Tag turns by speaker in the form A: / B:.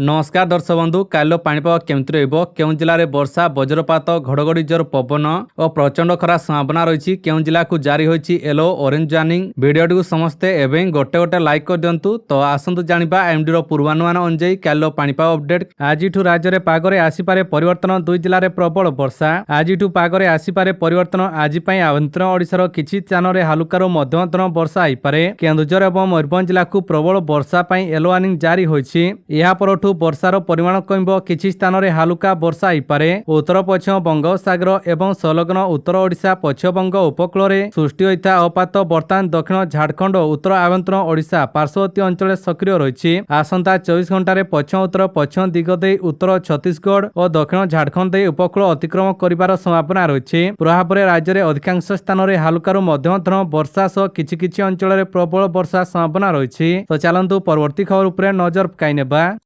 A: ନମସ୍କାର ଦର୍ଶକ ବନ୍ଧୁ, କାଲିର ପାଣିପାଗ କେମିତି ରହିବ, କେଉଁ ଜିଲ୍ଲାରେ ବର୍ଷା, ବଜ୍ରପାତ, ଘଡ଼ଘଡ଼ି, ଜୋର ପବନ ଓ ପ୍ରଚଣ୍ଡ ଖରା ସମ୍ଭାବନା ରହିଛି, କେଉଁ ଜିଲ୍ଲାକୁ ଜାରି ହୋଇଛି ୟେଲୋ, ଅରେଞ୍ଜ ୱାର୍ଣ୍ଣିଂ, ଭିଡ଼ିଓଟିକୁ ସମସ୍ତେ ଏବେ ହିଁ ଗୋଟେ ଗୋଟେ ଲାଇକ୍ କରିଦିଅନ୍ତୁ। ତ ଆସନ୍ତୁ ଜାଣିବା ଆଇଏମଡିର ପୂର୍ବାନୁମାନ ଅନୁଯାୟୀ କାଲିର ପାଣିପାଗ ଅପଡେଟ୍। ଆଜିଠୁ ରାଜ୍ୟରେ ପାଗରେ ଆସିପାରେ ପରିବର୍ତ୍ତନ, ଦୁଇ ଜିଲ୍ଲାରେ ପ୍ରବଳ ବର୍ଷା। ଆଜିଠୁ ପାଗରେ ଆସିପାରେ ପରିବର୍ତ୍ତନ। ଆଜି ପାଇଁ ଆଭ୍ୟନ୍ତରୀଣ ଓଡ଼ିଶାର କିଛି ସ୍ଥାନରେ ହାଲୁକାରୁ ମଧ୍ୟମ ଧରଣ ବର୍ଷା ହେଇପାରେ। କେନ୍ଦୁଝର ଏବଂ ମୟୂରଭଞ୍ଜ ଜିଲ୍ଲାକୁ ପ୍ରବଳ ବର୍ଷା ପାଇଁ ୟେଲୋ ୱାର୍ଣ୍ଣିଂ ଜାରି ହୋଇଛି। ଏହା ପରଠୁ ବର୍ଷାର ପରିମାଣ କମିବ। କିଛି ସ୍ଥାନରେ ହାଲୁକା ବର୍ଷା ହେଇପାରେ। ଉତ୍ତର ପଶ୍ଚିମ ବଙ୍ଗୋପସାଗର ଏବଂ ସଂଲଗ୍ନ ଉତ୍ତର ଓଡ଼ିଶା, ପଶ୍ଚିମବଙ୍ଗ ଉପକୂଳରେ ସୃଷ୍ଟି ହୋଇଥିବା ଅବପାତ ବର୍ତ୍ତମାନ ଦକ୍ଷିଣ ଝାଡ଼ଖଣ୍ଡ ଓ ଉତ୍ତର ଆଭ୍ୟନ୍ତରୀଣ ଓଡ଼ିଶା ପାର୍ଶ୍ୱବର୍ତ୍ତୀ ଅଞ୍ଚଳରେ ସକ୍ରିୟ ରହିଛି। ଆସନ୍ତା 24 ଘଣ୍ଟାରେ ପଶ୍ଚିମ ଉତ୍ତର ପଶ୍ଚିମ ଦିଗ ଦେଇ ଉତ୍ତର ଛତିଶଗଡ଼ ଓ ଦକ୍ଷିଣ ଝାଡ଼ଖଣ୍ଡ ଦେଇ ଉପକୂଳ ଅତିକ୍ରମ କରିବାର ସମ୍ଭାବନା ରହିଛି। ପ୍ରଭାବରେ ରାଜ୍ୟରେ ଅଧିକାଂଶ ସ୍ଥାନରେ ହାଲୁକାରୁ ମଧ୍ୟମ ଧରଣ ବର୍ଷା ସହ କିଛି କିଛି ଅଞ୍ଚଳରେ ପ୍ରବଳ ବର୍ଷା ସମ୍ଭାବନା ରହିଛି। ତ ଚାଲନ୍ତୁ, ପରବର୍ତ୍ତୀ ଖବର ଉପରେ ନଜର ପକାଇ ନେବା।